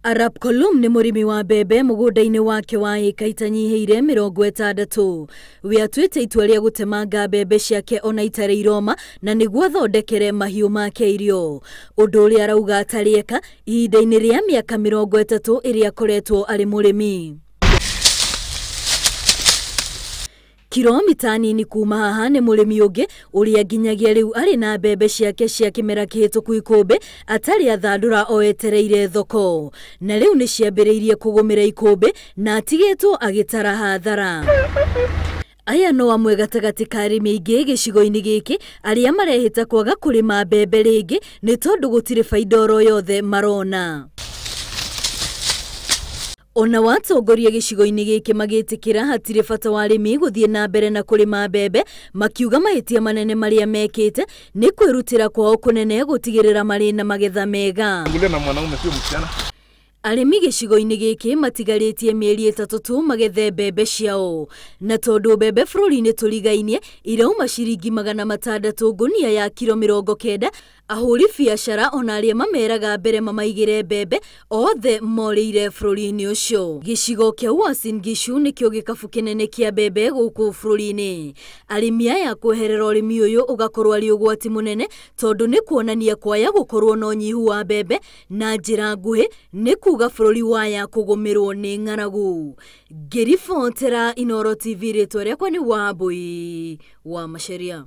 Arap Kolum nĩ mũrĩmi wa mbembe mũgũnda-inĩ wake wa ĩka itanyihĩire 60. We atuĩte itua rĩa gũtemanga mbembe ciake ona itarĩ iroma na nĩguo athondekere mahiũ make irio. Ũndũ ũrĩa arauga atarĩ eka ihinda-inĩ rĩa mĩaka 30 ĩrĩa akoretwo arĩ mũrĩmi. Kilomita nini kuma haha nĩ mũrĩmi ũngĩ ũrĩa nginyagia rĩu arĩ na mbembe ciake cia kĩmera kĩhĩtũku ikũmbĩ atarĩ athandũra o etereire thoko, na rĩu nĩ ciambĩrĩirie kũgũmĩra ikũmbĩ na atigĩtwo agĩtara hathara. Aya no amwe gatagatĩ ka arĩmi aingĩ gĩcigo-inĩ gĩkĩ arĩa marehĩta kwaga kũrĩma mbembe rĩngĩ nĩ tondũ gũtirĩ baida oro yothe marona. Ona watongoria gĩcigo-inĩ gĩkĩ magĩtĩkĩra hatirĩ bata wa arĩmi gũthiĩ na mbere na kũrĩma mbembe, makiuga mahĩtia manene marĩa mekĩte nĩ kwĩrutĩra kwao kũnene gũtigĩrĩra marĩ na magetha mega. Arĩmi gĩcigo-inĩ gĩkĩ matigarĩtie mĩeri 3 tu magethe mbembe ciao, na tondũ mbembe bũrũri-inĩ tũrigainie irauma ciringi 600 ngũnia ya kiro 90, ahũri biacara ona arĩa mameraga mbere mamaigĩre mbembe othe morĩire bũrũri-inĩ ũcio. Gĩcigo kĩa Uasin Gishu nĩkĩo gĩkabu kĩnene kĩa mbembe gũkũ bũrũri-inĩ. Arĩmi aya kweherera ũrĩmi ũyũ ũgakorwo arĩ ũgwati mũnene tondũ nĩ kuonania kwaya gũkorwo na ũnyihu wa mbembe na njĩra nguhĩ nĩ kuga bũrũri waya kũgũmĩrwo nĩ ng'aragu. Ngĩribotera Inooro TV, rĩtwa rĩakwa nĩ Wambui wa Macharia.